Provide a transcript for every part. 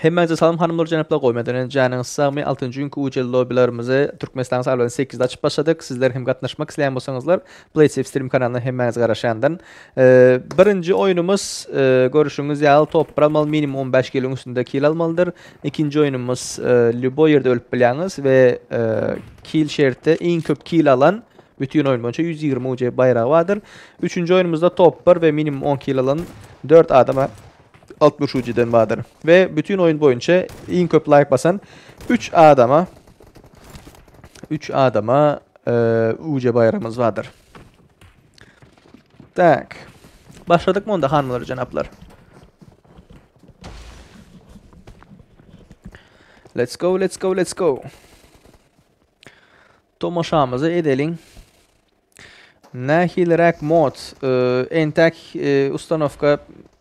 Hemmäňize salam hanymlar jenaplar goýmadan önce janyňyz sagmy altynjy günkü UCL lobbylarymyzy Türkmenistanyň sagatlaryny 8-de açyp başladyk. Sizler hem gatnaşmak isleýän bolsaňyzlar PlaySafe Stream kanalyna hemmäňiz garaşýandan. Birinji oýnumyz görüşüňiz ýaly top bir almaly minimum 15 kiliň üstünde kill almalydyr. Ikinji oýnumyz lýuboý ýerde ölüp bilýäňiz we kill şerti iň köp kill alan Bütin oýun boýunça 120 UC baýragy bardyr. Üçünji oýnumyzda top 1 we minimum 10 kill alan 4 adama 60 UC-den bardyr. We bütin oýun boýunça iň köp laýk basan 3 adama 3 adama e, UC baýragymyz bardyr. Tak. Başladyk mı onda hanymlar jenaplar? Let's go, let's go, let's go. Tomaşamyzy edeliň. Nähiliräk mod? Entäk ustanowka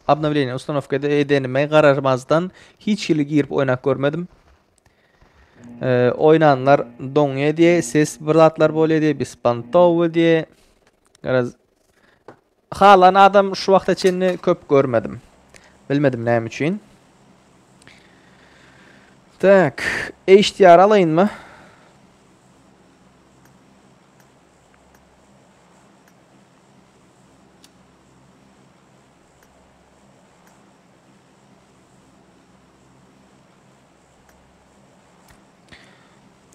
obnowleniýe ustanowka edenime garamazdan hiç hili girip oýnap görmedim. Oýnanlar doňýa diýe, ses bir zatlar bolýa diýe, bespontowy diýe. Garaz halan adam şu wagta çenli köp görmedim. Bilmedim näme üçin. Tak, HDR alaýynmy?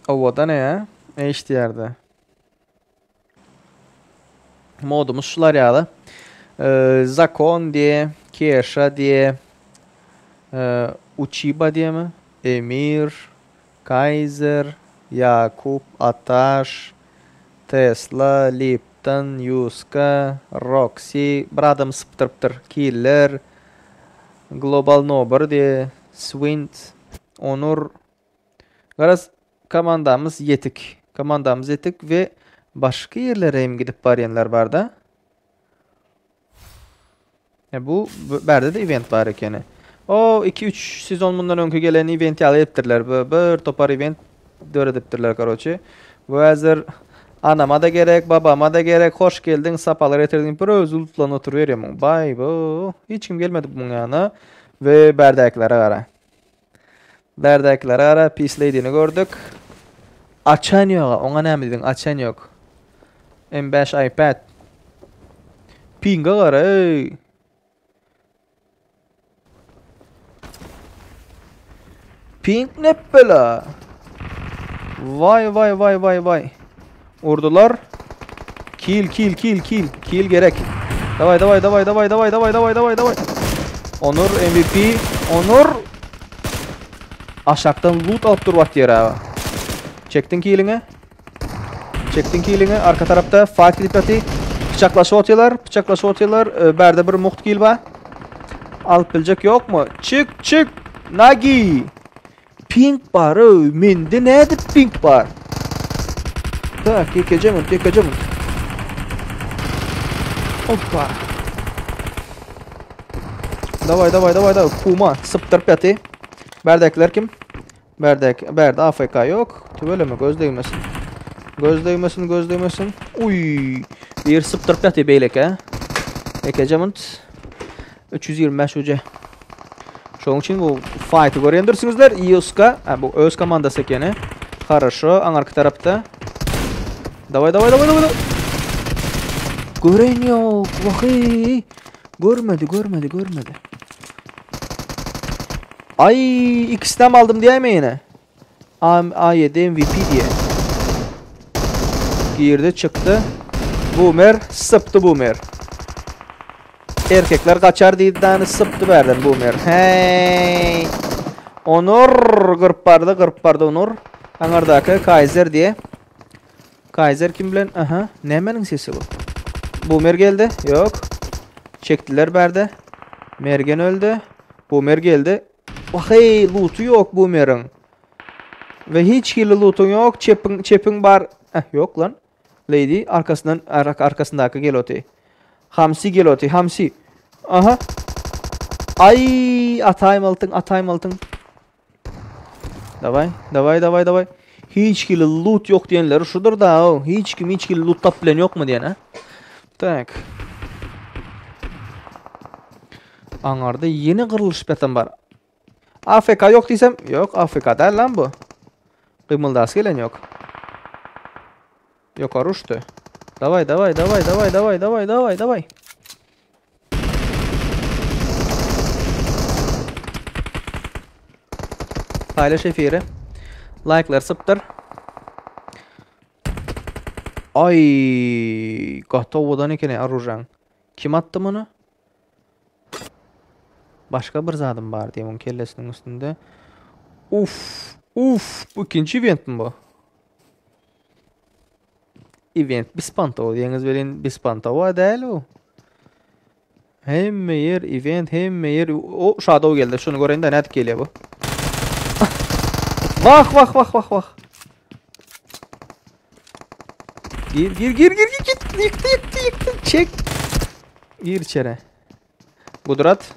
Owadan ya. HDR'de. Modumuz şular ýaly. Zakon diýe, Keşa diýe, Uçiba diýemi? Emir, Kaýzer, Ýakup, Ataş, Tesla, Lipton, Ýuska, Roksi, bir adamy sypdyrypdyr, Killer, Global Nobir diýe, Swint, Onur. Garaz, komandamyz ýetik. Komandamyz ýetik we başga ýerlere hem gidip barýanlar barda. E bu bärde de event bar ekeni. O 2-3 sezon mundan öňki gelen event ýaly edipdirler. Bu bir topar event döredipdirler karoçi. Bu häzir anama da gerek, babama da gerek. Hoş geldiň, sapalar getirdiň. Bir özi ulutlan oturyberýär muň. Baý bu. Hiç kim gelmedi muň ýanyna. We bärdäkilere gara. Bärdäkilere gara Peace Lady'ni gördük. Açan ýok. Oňa näme diýdiň? Açan ýok. M5 iPad. Pinga gara, ey. Ping ne bela? Vay vay vay vay vay. Urdular. Kill kill kill kill. Kill gerek. Davay davay davay davay davay davay davay davay davay. Onur MVP. Onur. Aşakdan loot alyp dur bak ýere. Çekdiň killiňi. Çekdiň killiňi. Arka tarapda fight gidip ýaty. Pyçaklaşyp otyrlar. Pyçaklaşyp otyrlar. Ee, bärde bir muht kill bar. Alyp biljek ýokmy? Çık çık. Nagi. Pink bar öý, mende nädip pink bar? Tak, ýekeje minut, ýekeje minut. Hoppa. Daway, daway, daway, daway. Kuma sypdyryp ýaty. Bärdäkiler kim? Bärdäki, bärde AFK ýok. Tüweleme göz degmesin. Göz degmesin, göz degmesin. Uý. Bir sypdyryp ýaty beýleki. Ýekeje minut. 325 uje. Şonuň üçin bu fighty görýändirsiňizler. Ioska, ha, bu öz komandasy ekeni. Хорошо, aňarky tarapda. Daway, daway, daway, daway. Gören ýok. Wahy. Görmedi, görmedi, görmedi. Ay, ikisinden aldım diýäýme ýene. A, A7 MVP diýe. Girdi, çykdy. Boomer, sypdy Boomer. Erkekler gaçar diýdi dany sypdy bärden Boomer. Hey! Onur gyrp bardy, gyrp bardy Onur. Aňardaky Kaiser diýe. Kaiser kim bilen? Aha, nämeniň sesi bu? Boomer geldi. Ýok. Çekdiler bärde. Mergen öldi. Boomer geldi. Waheý, looty ýok Boomeriň. We hiç hili lootyň ýok. Çepiň, çepiň bar. Eh, ýok lan. Lady arkasyndan arkasyndaky geloty. Hamsi geloty, Hamsi. Aha. Ay, ataým altyn, ataým altyn. Daway, daway, daway, daway. Hiç hili loot ýok diýenleri şudur da. Hiç kim hiç hili loot tap bilen ýokmy diýen, ha? Tak. Aňarda ýene gyrlyşyp ýatan bar. AFK ýok diýsem, ýok AFK däl lan bu. Gymyldasy gelen ýok. Ýokary uçdy. Daway, daway, daway, daway, daway, daway, daway, daway. Paýlaş efiri. Laýklar sypdyr. Ay, gaty owadan ekeni arujaň. Kim atdy muny? Başga bir zadym bar diýip oň kellesiniň üstünde. Uf, uf, bu ikinji eventmi bu? Event bispantow diýeňiz welin bispantowa däl bu. Hemme ýer event, hemme ýer. O Shadow geldi. Şuny göreýin de nädip gelýär bu. Vah vah vah vah vah. Gir gir gir gir gir git. Yıktı yıktı yıktı. Çek. Gir içeri. Gudrat.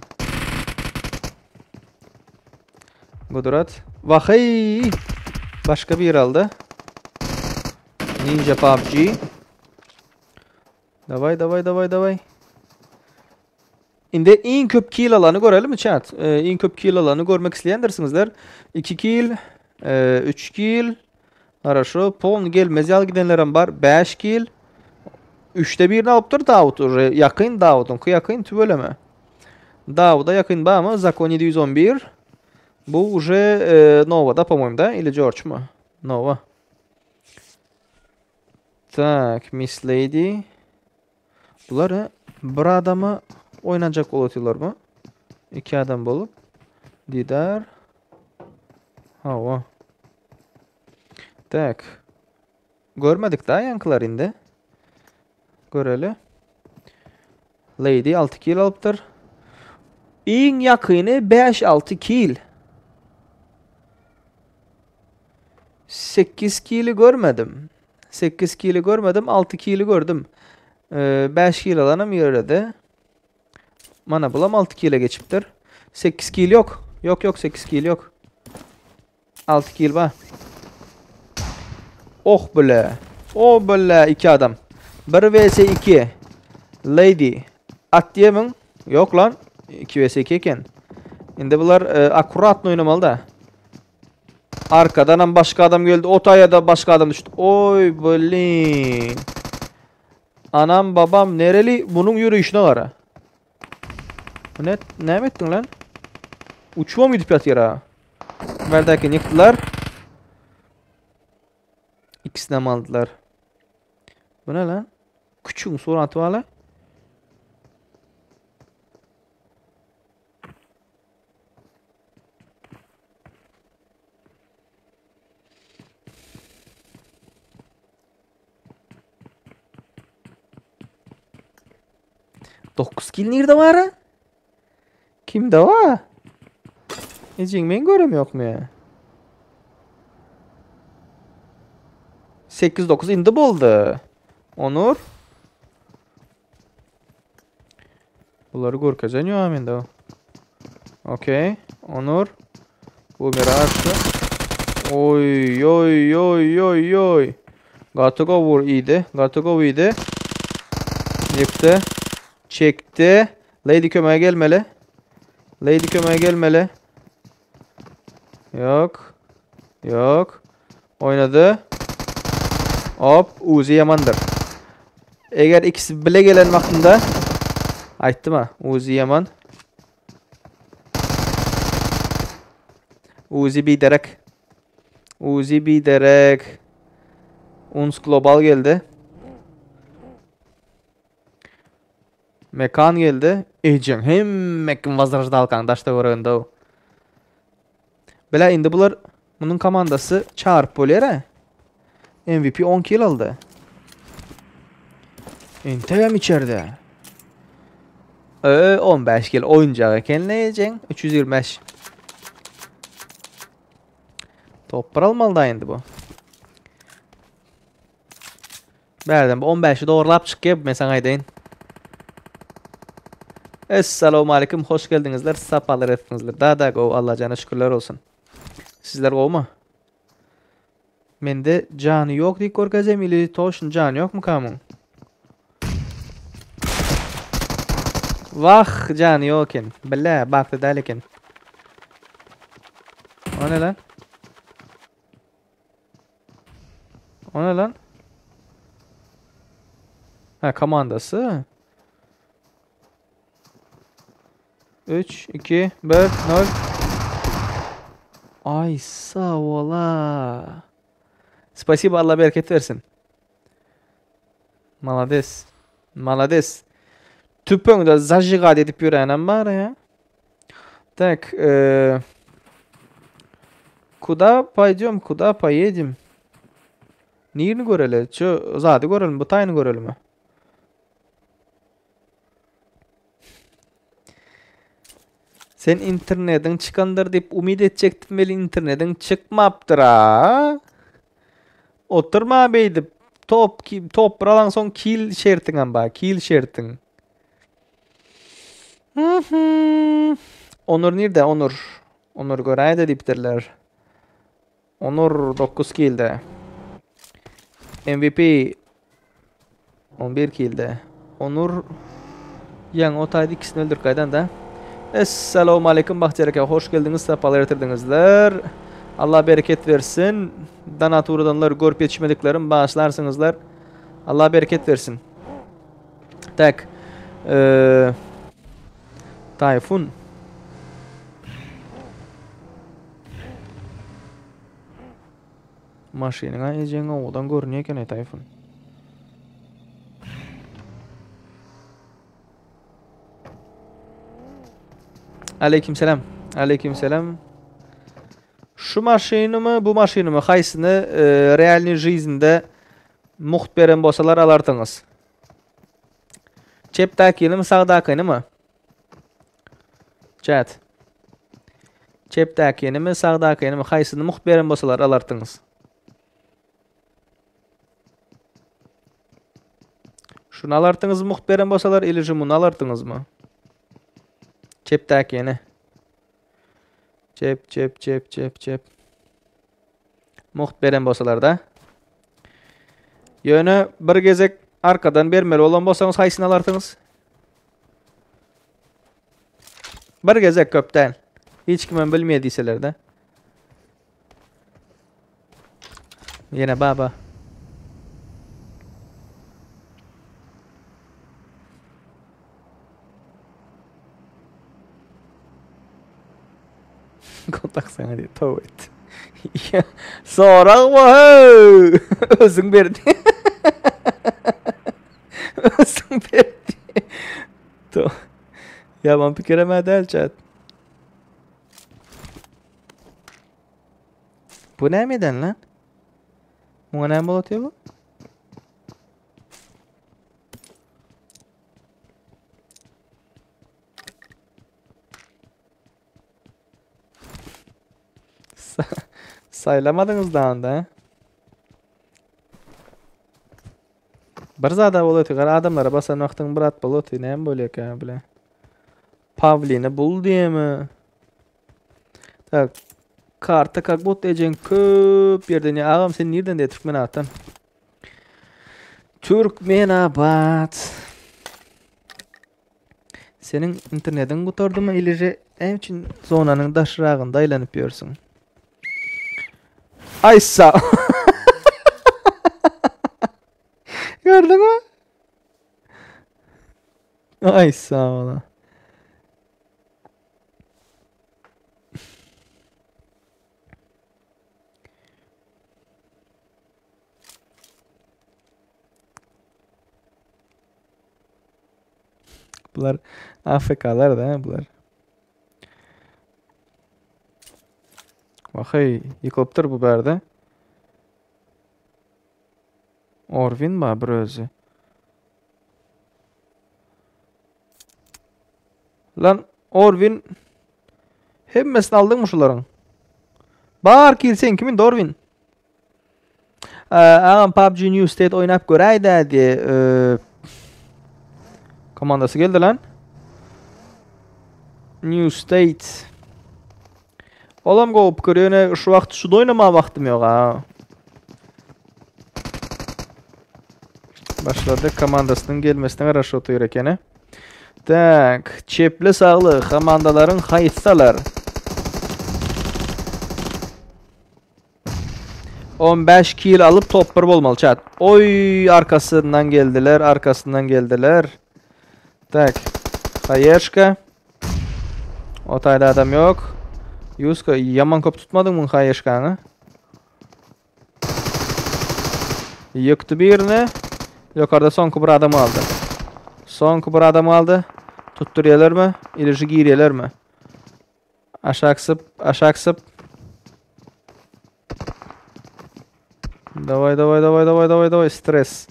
Gudrat. Vah hey. Başka bir aldı. Ninja PUBG. Daway daway daway daway. Indi iň köp kill alany görelimi chat? E, iň köp kill alany görmek isleýändirsiňizler. 2 kill, 3 e, kill. Хорошо, polny gelmez ýaly gidenlerem bar. 5 kill. 3-de birini alypdyr Dawut уже. Ýakyn Dawudyňky ýakyn tüweleme. Dawuda ýakyn barmy? Zakon 711. Bu уже e, Nova'da, по-моему, да? Или George mu? Nova. Tak, Miss Lady. Bular bir adama oýnajak bolup otyrlarmy? Iki adam bolup. Didar. Hawa. Tak. Görmedik daha ýaňkylar indi. Göreli. Lady 6 kill alypdyr. Iň ýakyny 5-6 kill. 8 kili görmedim. 8 kili görmedim, 6 kili gördüm. 5 kil alanam ýöredi. Mana bulam 6 kile geçipdir. 8 kil yok. Yok yok 8 kil yok. 6 kil bar. Oh bile. Oh bile 2 adam. 1 vs 2. Lady. At diýemiň? Yok lan. 2 vs 2 eken. Indi bular e, akkuratno oýnamaly da. Arkadanam başga adam geldi. O taýa da başga adam düşdi. Oy blin. Anam babam nereli? Bunun ýörüşine gara. Bu ne, näme etdiň lan? Uçup gidip ýatyr ha. Berdäki ýykdylar. İkisini hem aldylar. Bu ne lan? Küçüğün suraty bar 9 kill nirde var? Kimde var? Ejin men görem ýokmy ya? 8-9 indi boldy. Onur. Bulary görkezen ýok mende. Okey. Onur. Bu bir açtı. Oy oy oy oy oy. Gaty gowur idi. Gaty gowy idi. Ýykdy. Çekdi. Lady kömeğe gelmeli. Lady kömeğe gelmeli. Yok. Yok. Oynadı. Hop. Uzi yamandır. Eger ikisi bile gelen vaktinde Aýtdym ha. Uzi yaman. Uzi biderek. Uzi biderek. Uns Global geldi. Mekan geldi. Ejeň hemme kim wazraždalkaň daşda görende o. Bile indi bular munuň komandasy çagyryp bolýar MVP 10 kill aldy. Entegem içerde. Ö 15 kill oýunjak eken ejeň 325. Top bir almaly da indi bu. Bärden bu 15'i doğrulap çykýar men sana aýdaýyn. Essalamu aleyküm, hoş geldiňizler, sapalar etdiňizler. Da da go, Allah jana şükürler olsun. Sizler gowmy? Mende jany ýok diýip görkezem ili toşun jany ýokmy kamyň? Wah, jany ýok eken. Bile, bakdy däl eken. O ne lan? O ne lan? Ha komandasy. 3 2 1 0 Ay sag bola. Spasibo Allah bereket bersin. Malades. Malades. Tüpeňde zajigat edip ýöränem bar ya. Tak, e, kuda poýdem, kuda poýedem? Nirini göreli? Şu zady görelim, bu taýyny görelimi? Sen internetiň çykandyr diýip umyt etjekdim weli internetiň çykmapdyr-a. Oturma beýdip. Top top bir alaňsoň kill şertiňem bar, kill şertiň. Onur nirde Onur? Onur göräýde diýipdirler. Onur 9 kilde. MVP 11 kilde. Onur ýaňy o taýda ikisini öldürip gaýdan da. Essalamu aleýkum Bagtyýar aka hoş geldiňiz sapalar getirdiňizler. Allah bereket bersin. Dana turadanlar görüp ýetişmediklerim bagyşlarsyňyzlar. Allah bereket bersin. Tak. Ee, Tayfun. Maşynyňa ejeň owadan görünýär eken-eý Taýfun. Aleyküm selam. Aleyküm selam. Şu maşynymy, bu maşynymy haýsyny e, realny жизньde mugt beren bolsalar alardyňyz? Çepdäkini sagdakynymy? Chat. Çepdäkinimi, sagdakynymy haýsyny mugt beren bolsalar alardyňyz? Şuny alardyňyz mugt beren bolsalar ili же muny alardyňyzmy? Çepdäkini. Çep, çep, çep, çep, çep. Mugt beren bolsalar da. Ýöne bir gezek arkadan bermeli bolan bolsaňyz haýsyny alarsyňyz? Bir gezek köp däl. Hiç kimem bilmeýär diýseler de. Ýene baba. Kontak sana diýip tow et. Sorag bu hey. Özüň berdi. Özüň berdi. To. Ýaman pikirem däl chat. Bu näme eden lan? Muňa näme bolup bu? Saýlamadyňyz da onda. Bir zada bolup gara adamlara basan wagtyň bir at bolup näme bolýar bile. Pawlini bul diýemi? Tak. Karta как будто ejeň köp ýerden ya agam sen nirden diýe Türkmenabatdan. Türkmenabat. Seniň internetiň gutardymy ili же näme üçin zonanyň daşragynda aýlanyp ýörsüň? Aýsa. Gördüňmi? Aý sag bola. Bular AFK-lar da bular. Waheý, ýykylypdyr bu bärde. Orwin bar bir özi. Lan Orwin hemmesini aldyňmy şularyň? Bar kill sen kimin Orwin? Agam PUBG New State oýnap göräýdä diýe. Komandasy geldi lan. New State. Olam gowy pikir ýöne şu wagt şuda oýnamaga wagtym ýok ha. Başlady komandasynyň gelmesine garaşyp otyr ekeni. Tak, çepli sagly komandalaryň haýsy alar? 15 kill alyp top 1 bolmaly chat. Oy arkasyndan geldiler, arkasyndan geldiler. Tak. Hayeşka. O taýda adam ýok. Ýuska ýaman köp tutmadyň muň haýeşkaňy. Ýykdy birini. Ýokarda soňky bir adam galdy. Soňky bir adam galdy. Tutdurýarlarmy? Ilişi girýärlermi? Aşak syp, aşak syp. Daway, daway, daway, daway, daway, daway. Stres.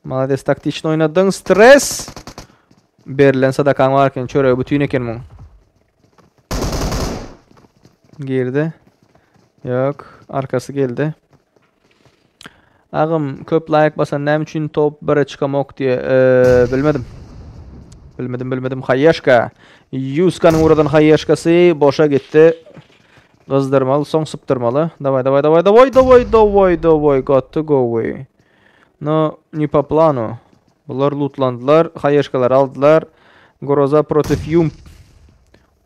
Malades taktiçni oýnadyň. Stres. Berlen sadakaň bar eken, çöregi bütin eken muň. Girdi. Ýok, arkasy geldi. Agam köp laýk basan näme üçin top 1-e çykamok diýe, ee, bilmedim. Bilmedim, bilmedim. Haýeşka. Ýuskanyň uradan haýeşkasy boşa gitdi. Gyzdyrmaly, soň sypdyrmaly. Daway, daway, daway, daway, daway, daway, daway. Got to go away. No, не по плану. Bular lootlandylar, haýeşkalary aldylar. Groza protiv Yump.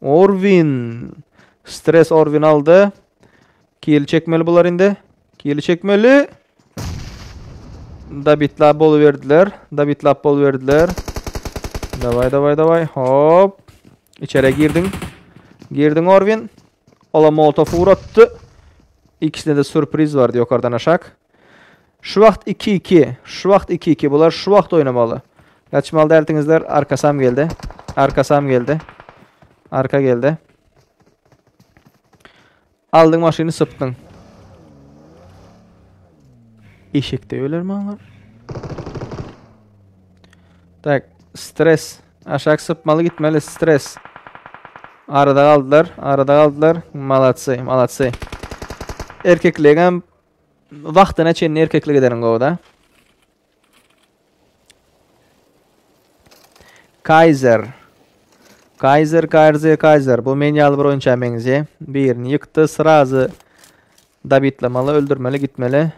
Orwin. Stres Orwin aldy. Kill çekmeli bular indi. Kill çekmeli. Dabitlap boluberdiler. Dabitlap boluberdiler. Daway, daway, daway. Hop. İçeri girdin. Girdin Orwin. Ola Molotov uğratdy. İkisine de sürpriz vardy ýokardan aşak. Şu wagt 2-2. Şu wagt 2-2. Bular şu wagt oýnamaly. Gaçmaly däldiňizler. Arkasam geldi. Arkasam geldi. Arka geldi. Aldyň maşyny sypdyň. Eşekde öler maňlar. Tak, stres. Aşak sypmaly gitmeli stres. Arada galdylar, arada galdylar. Malatsy, malatsy. Erkekligem wagtyna çenli erkeklik ederiň gowda. Kaiser. Kaiser, Kaiser, Kaiser. Bu men ýaly bir oýunça meňzeýär. Birini ýykdy, srazy dabitlamaly, öldürmeli, gitmeli.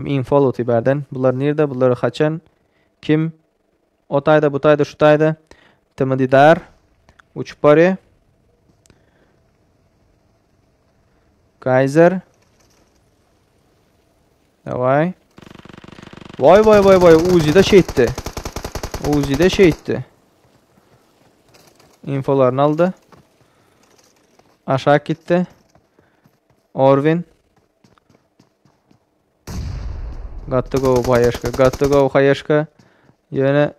Info alyp bärden. Bular nirde, bular haçan, kim? O taýda, bu taýda, şu taýda. Tm Didar. Uçup barýar. Kaiser. Daway. Vay vay vay vay Uzi'de şeýtdi. Uzi'de şeýtdi. Infolaryny aldy. Aşak gitdi. Orwin. Gatdy gowy haýeşka. Gatdy gowy haýeşka. Ýöne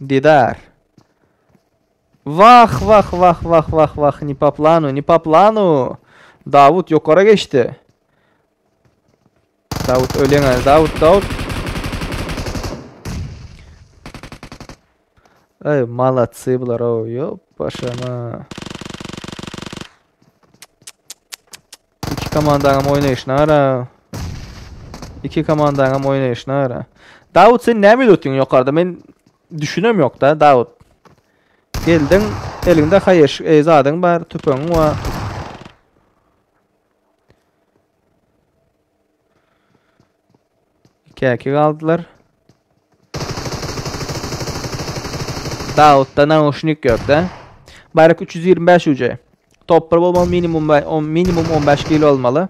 Didar. Wah wah wah wah wah wah ne po planu ne po planu. Dawut ýokara geçdi. Dawut ölýäň Dawut Dawut. Ey malatsy bular o ýop başama. Iki komandaňam oýnaýşyna gara. Iki komandaňam oýnaýşyna gara. Dawut sen näme edip ýokarda? Men düşünem ýok-da Dawut. Geldiň, eliňde haýyş, e, zadyň bar, tüpeňiň bar. Iki galdylar. Dawutda nauşnik ýok da. Baýrak 325 uje. Top 1 bolmaly minimum minimum 15 kilo olmaly.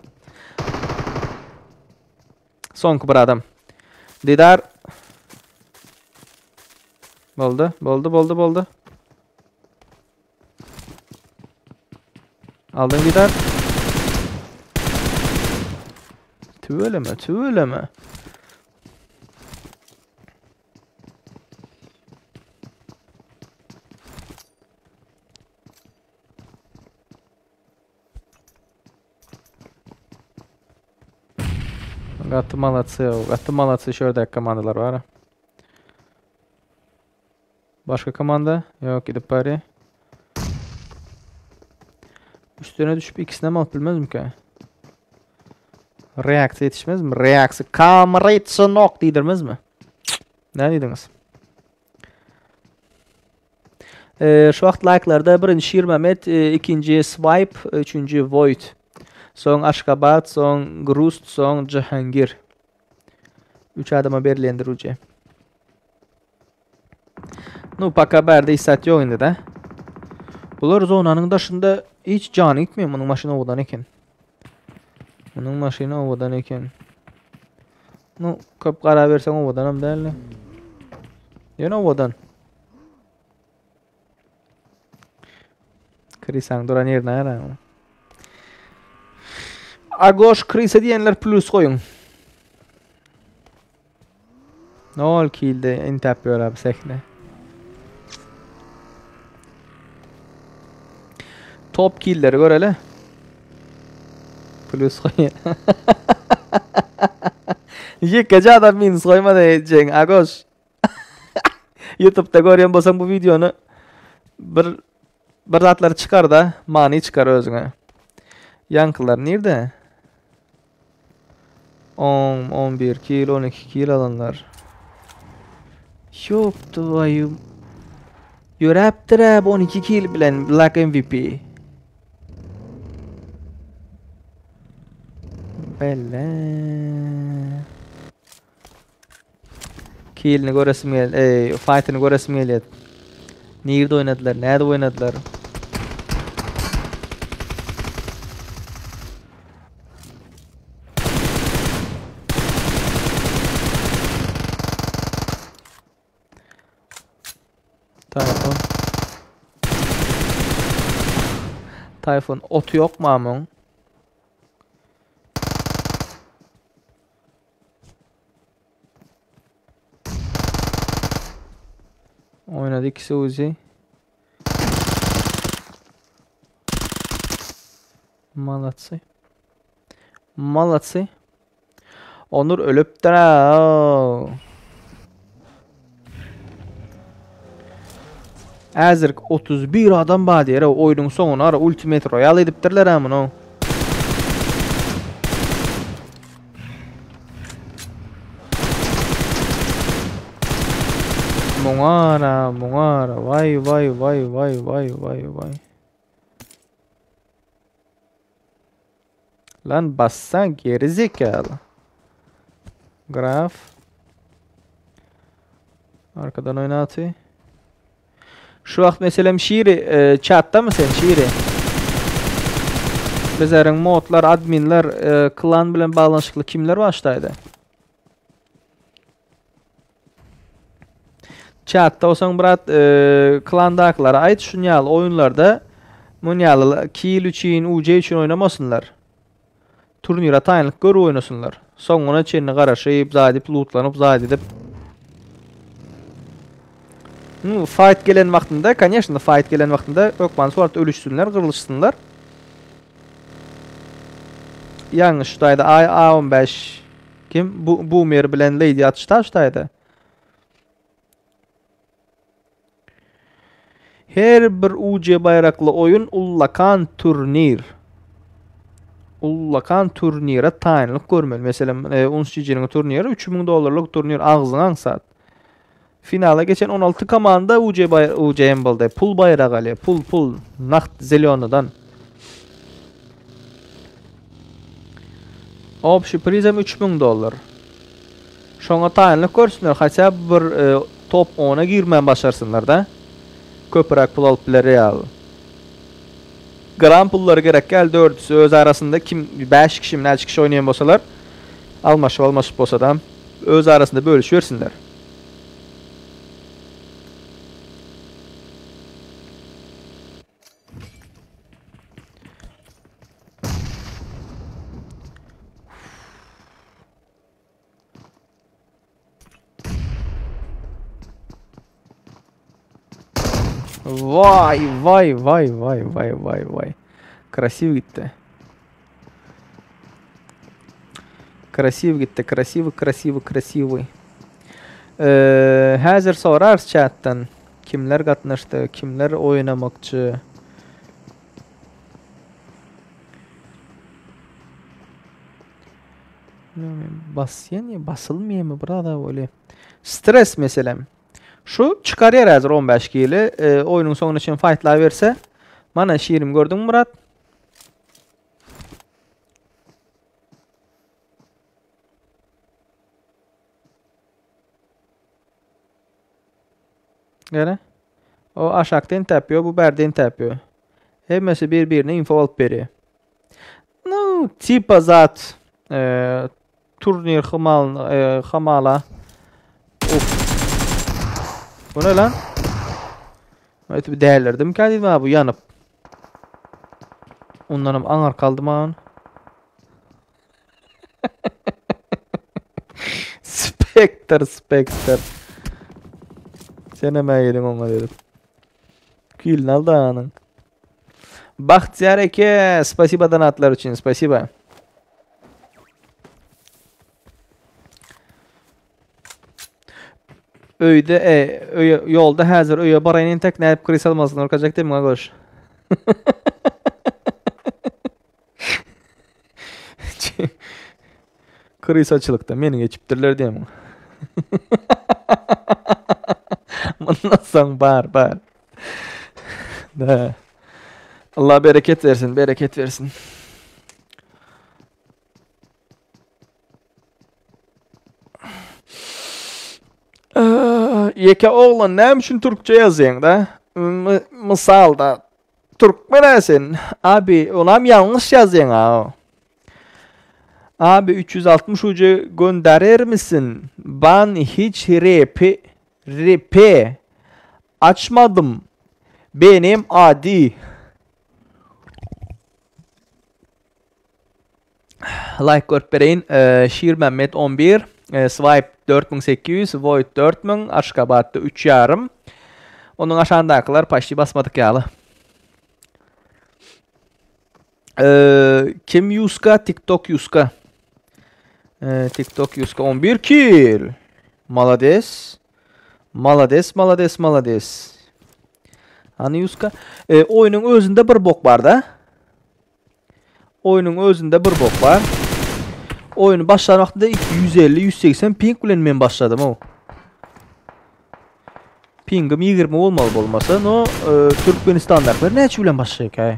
Soňky bir adam. Didar. Boldy, boldy, boldy, boldy. Aldyň Didar. Tüweleme, tüweleme. Gaty malatsy, gaty malatsy şu ýerdäki komandalar bar. Başga komanda ýok gidip barýar. Üstüne düşüp ikisini hem alyp bilmezmikä? Reaksiýa ýetişmezmi? Reaksiýa kamera synok diýdirmezmi? Näme diýdiňiz? Ee, şu wagt laýklarda birinji Şirmamet, e, ikinji Swipe, üçünji Void. Soň Aşgabat, soň Grust, soň Jahangir. Üç adama berilendir uje. Nu, paka bärde isat ýok indi de. Bular zonanyň daşynda hiç jany gitmeýär. Munuň maşyny owadan eken. Munuň maşyny owadan eken. Nu, köp gara berseň owadanam däldi. Ýöne owadan. Krisaň duran ýerine garaň. Agoş Krisa diýenler plus goýuň. Nol kilde entäp ýör abi sehne. Top killeri göreli. Plus goýun. Ýekeje adam minus goýmady jeň Agoş. YouTube'da görýän bolsaň bu videony bir bir zatlar çykar da, many çykar özüňe. Ýaňkylar nirde? 10, 11 kil, 12 kil alanlar. Ýok, twaýu. Ýöräpdir-ä bu 12 kil bilen Black MVP. Belle. Kilini göresim gel, ey, fight'ini göresim gelýär. Nirde oýnadylar, näde oýnadylar? Tayfun. Tayfun otu yok mu amın? Oynady ikisi Uzi. Malatsy. Malatsy. Onur ölüpdir ha. Äzirk 31 adam bar diýer. Oýnuň soňuna ara Ultimate Royale edipdirler ha muny. Muňa ara, muňa ara. Waý, waý, waý, waý, waý, waý, waý. Lan bassan geri zekaly. Graf. Arkadan oýnaty. Şu wagt meselem Şiri e, chatda mı sen Şiri? Bizleriň modlar, adminler, e, klan bilen baglanyşykly kimler başlaýdy? Chatda bolsaň brat, e, klandakylara aýt şun ýaly oýunlarda mun ýaly kill üçin, UC üçin oýnamasynlar. Turnira taýynlyk görüp oýnasynlar. Soňuna çenli garaşyp, zat edip, lootlanyp, zat edip. Nu, fight gelen wagtynda, конечно, fight gelen wagtynda hökman suratda ölüşsinler, gyrlyşsynlar. Ýaňy şu taýda A15 kim? Bu Boomer bilen Lady atyşda şu taýda. Her bir UC baýrakly oýun ullakan turnir. Ullakan turnire taýynlyk görmeli. Meselem, e, UNSGG-niň turniri 3000 dollarlyk turnir agzyňa aňsat. Finala geçen 16 komanda UC bay UCM boldy. Pul baýragy alýar. Pul, pul, nagt zelonydan. Общий priz hem 3000 dollar. Şoňa taýynlyk görsünler, haçä bir e, top 10-a girmän başarsynlar da. Köpüräk pul alyp biler ýaly. Gram pullary gerek däl, dördüsi öz arasynda kim 5 kişi mi näçe kişi oýnaýan bolsalar, almaşyp almaşyp bolsadam öz arasynda bölüşibersinler. Vay vay vay vay vay vay vay. Krasiw gitdi. Krasiw gitdi. Krasiwy krasiwy krasiwy. Ee, häzir sorarys chatdan. Kimler gatnaşdy, kimler oýnamakçy? Basýan ýa basylmaýarmy brada weli. Stres meselem. Şu çykarýar häzir 15 kili. E, oýnuň soňuna çenli faýtlaberse. Mana şirim gördüňmi Murat? Gele. O aşakda entäp bu bärde entäp Hemmesi bir-birine info alyp berýär. Nu, tipa zat. E, turnir hamal e, hamala. Of. Bu ne lan? Evet bir değerlerdim ki dedim bu yanıp. Ondanam aňar kaldym an. Spectre, Spectre. Sen hemen yedin oňa dedim. Külün aldı anın. Bahtiyar eke, spasiba donatlar üçin, spasiba. Öýde, e, öýe, ýolda häzir öýe baraýyn entek nädip kriz almalysyny görkezjek diýip muňa görüş. Krisaçylykda meni geçipdirler diýip muňa. Mundan soň bar, bar. Da. Allah bereket versin, bereket versin. Ýeke oglan näme üçin türkçe ýazýaň da? Mysalda türkmen sen. Abi onam ýalňyş ýazýaň a. Abi 360 ucu gönderer misin? Ben hiç rp rp açmadym. Benim adi. Like görüp bereýin. Şirmämmet 11, Swipe 4800, Void 4000, Aşgabatda 3 ýarym. Onuň aşagyndakylar paçti basmadyk ýaly. Kim Yuska? TikTok Yuska. TikTok Yuska 11 kill. Malades. Malades, malades, malades. Hany Yuska? Oýnuň özünde bir bok bar da. Oýnuň özünde bir bok bar. Oýun başlan wagtynda 150-180 ping bilen men başladym o. Pingim 20 bolmaly bolmasa, no e, Türkmenistandakylar näçe bilen başlaýar?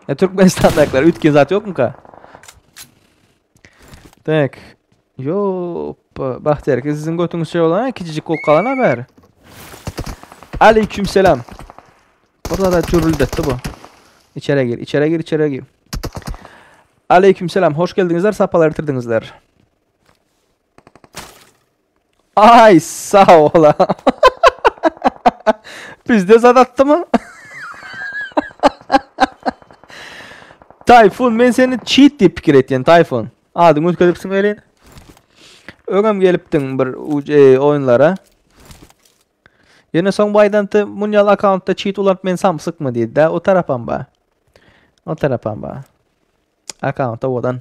Ya Türkmenistandakylar ütgen zat ýokmyka? Tak. Yo, Bahtiyar, siziň götüňiz şey bolan, kiçijik bolup galan haber. Aleyküm selam. Burada da cürüldetdi bu. İçeri gir, içeri gir, içeri gir. Aleyküm selam. Hoş geldiňizler, sapalar getirdiňizler. Ay sağ ola. Bizde zat atdy mı? Tayfun men seni cheat diýip pikir etýän Tayfun. Adyňy üýtgedipsiň welin. Öňem gelipdiň bir e, oýunlara. Ýöne soň bu aýdanty munýal akkauntda cheat ulanyp men samsykmy diýdi-dä. O tarapam ba. O tarapam ba. Akkaunt owadan.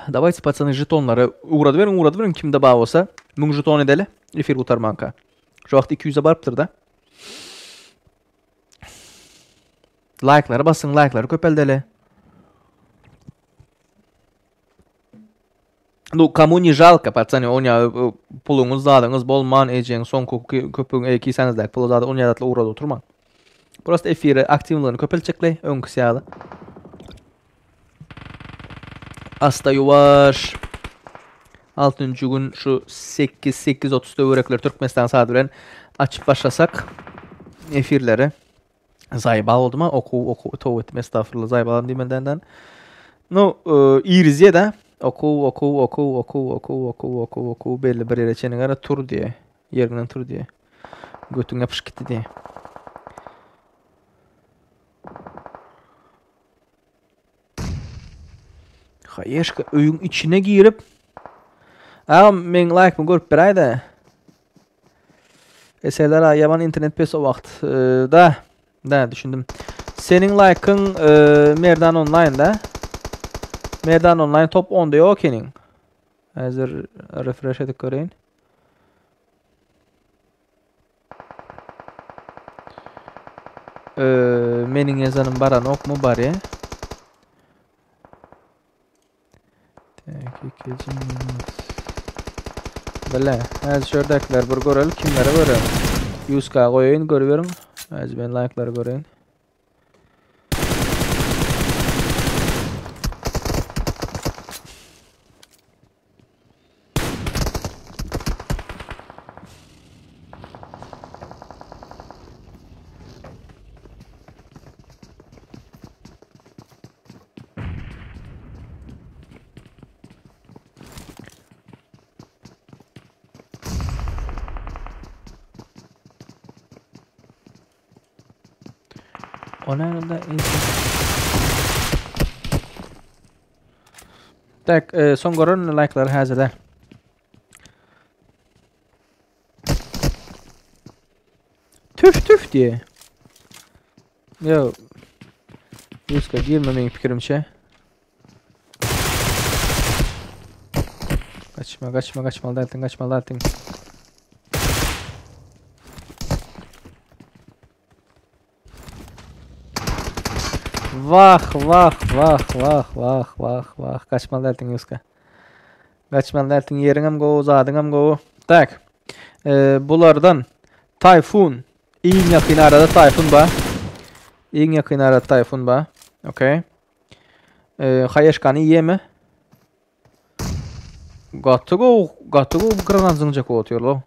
Давайте, пацаны, jetonlary ugradyberin, ugradyberin kimde bar bolsa. 1000 jeton edeli. Efir gutarmanka. Şu wagt 200-e barypdyr da. Like'lara basın, like'lary köpeldeli. Nu, кому не жалко, пацаны, oňa puluňyz zadyňyz bolman, ejeň soňky köpüň e, kisäňizdäki pulu zady oňa zatly ugrady oturmaň. Prosta efiri aktiwlygyny köpeltjekle, öňküsi ýaly. Asta ýuwaş. 6-njy gün şu 8 8:30 töwerekler Türkmenistan saady bilen açyp başlasak efirleri. Zaýba boldumy? Okuw, okuw, tow etdim, estagfurullah, zaýbalam diýmendenden. Nu, e, irizýe da. Okuw, okuw, okuw, okuw, okuw, okuw, okuw, okuw, belli bir ýere çenli gara tur diýe. Ýerinden tur diýe. Götüň ýapyşyp gitdi diýe. Haýeşka öýüň içine girip Agam meň laýkymy görüp beräýdä. Eserler a ýaman internet pes o wagt. Da. Da düşündim. Seniň laýkyň e, Merdan Online da. Merdan Online top 10-da ýok ekeniň. Häzir refresh edip göreýin. Ee, meniň ýazanym baranokmy barýa. Tak, ikinji minut. Bile, häzir şu ýerdäkileri bir göreli, kimlere görelim. 100k goýaýyn, görüberiň. Häzir men laýklary göreýin. O näme Tak, e, soň görerin like'lary häzirde. Tüf tüf diye. Yo. Yuska girme meň pikirimçe. Kaçma kaçma kaçmaly dälsiň kaçmaly dälsiň. Wah wah wah wah wah wah wah kaçmaly dälsiň Yuska. Kaçmaly dälsiň ýeriňem gowy zadyňam gowy. Tak. Ee, bulardan Tayfun iň ýakyn arada Tayfun ba. Iň ýakyn arada Tayfun ba. Okey. Ee, Haýeşkany iýemi? Gaty gowy, gaty gowy granat zyňjak otyr lo.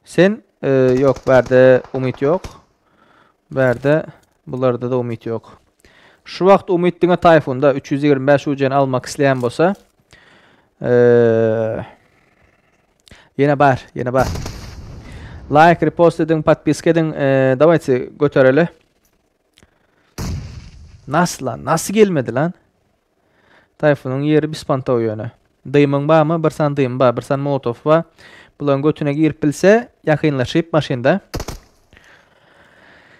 Sen e, ýok, bärde umyt ýok. Bärde bularda da umyt ýok. Şu wagt umyt diňe Tayfunda 325 UC-ni almak isleýän bolsa, e, ýene bar, ýene bar. Like, repost ediň, podpiska ediň. E, dawayte götereli. Nasıl lan? Nasıl gelmedi lan? Tayfunyň ýeri bispantow ýöne. Dymyň barmy? Bir sany dym bar, bir sany molotow bar. Bularyň götüne girip bilse, ýakynlaşyp maşynda.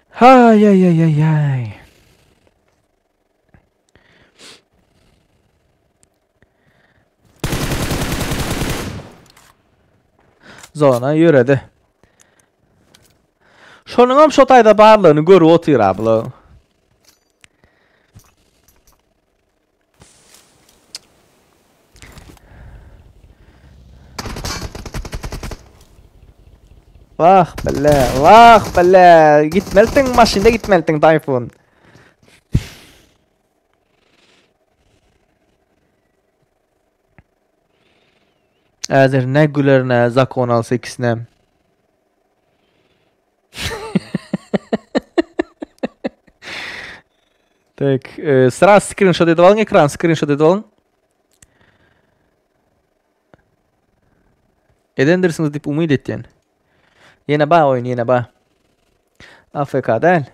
Haý aý aý aý aý. Zona ýöredi. Şonuňam şo taýda barlygyny görüp otyr a bular. Wah bile, wah bile. Gitmelisin maşynda gitmelisin Tayfun. Häzir ne güler ne zakon alsa ikisinem. Tak, e, sraz skrinşot edip alyň ekran skrinşot edip alyň. Edendirsiňiz diýip umyt etýän. Ýene ba oýun, ýene ba. AFK däl.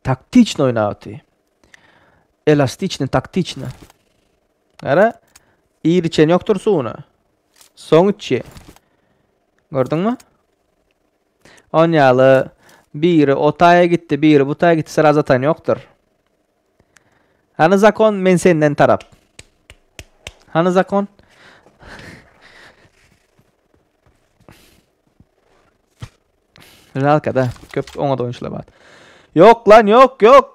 Taktiçny oýnapdy. Elastiçny, taktiçny. Gara, ir içen ýokdur suwuny. Soň içýä. Gördüňmi? On ýaly biri o taýa gitdi, biri bu taýa gitdi, sraz atan ýokdur. Hany zakon men senden tarap. Hany zakon? Žalka da. Köp oňa da oýunçylar bar. Ýok lan, ýok, ýok.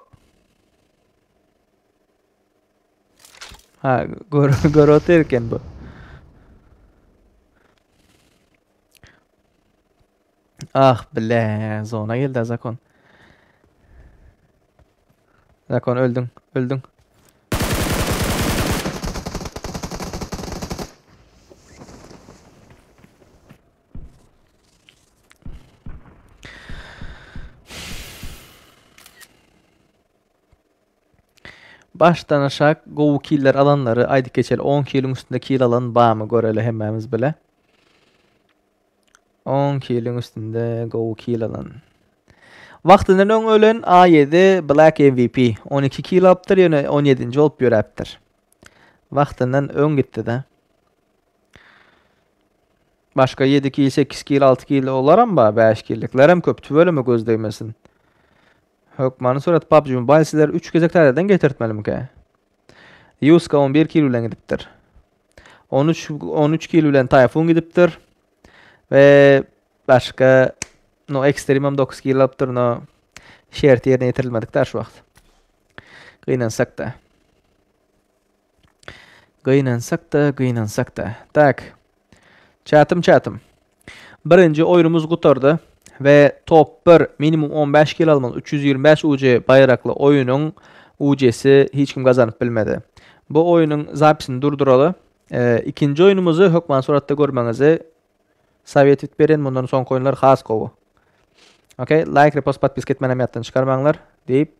Ha, gör, gör otyr eken bu. Ah bile, zona geldi zakon. Zakon öldün, öldün. Başdan aşak gowy killer alanlary aýdyp geçeli 10 kiliň üstünde kil alan barmy göreli hemmämiz bile. 10 kiliň üstünde gowy kil alan. Wagtyndan öň ölen A7 Black MVP 12 kil alypdyr ýöne 17-nji bolup ýöräpdir. Wagtyndan öň gitdi-de. Başga 7 kil, 8 kil, 6 kil olaram bar, 5 killiklerem köp tüweleme göz degmesin. Hökmany surat PUBG Mobile sizler 3 gezek täzeden getirtmelimikä? Yuska 11 kil bilen gidipdir. 13 13 kil bilen Tayfun gidipdir. We başga no Extreme 9 kil alypdyr no şerti ýerine ýetirilmedik da şu wagt. Gynansak da. Gynansak da, gynansak da. Tak. Çatym çatym. Birinji oýunumyz gutardy we top 1 minimum 15 kil almaly 325 UC baýrakly oýunyň UC-si hiç kim gazanyp bilmedi. Bu oýunyň zapisini durduraly. E, ikinji oýunumyzy hökman suratda görmeňizi sovet edip beren mundan soňky oýunlar has gowy. Okay, like, repost, podpiska etmänem ýatdan çykarmaňlar diýip.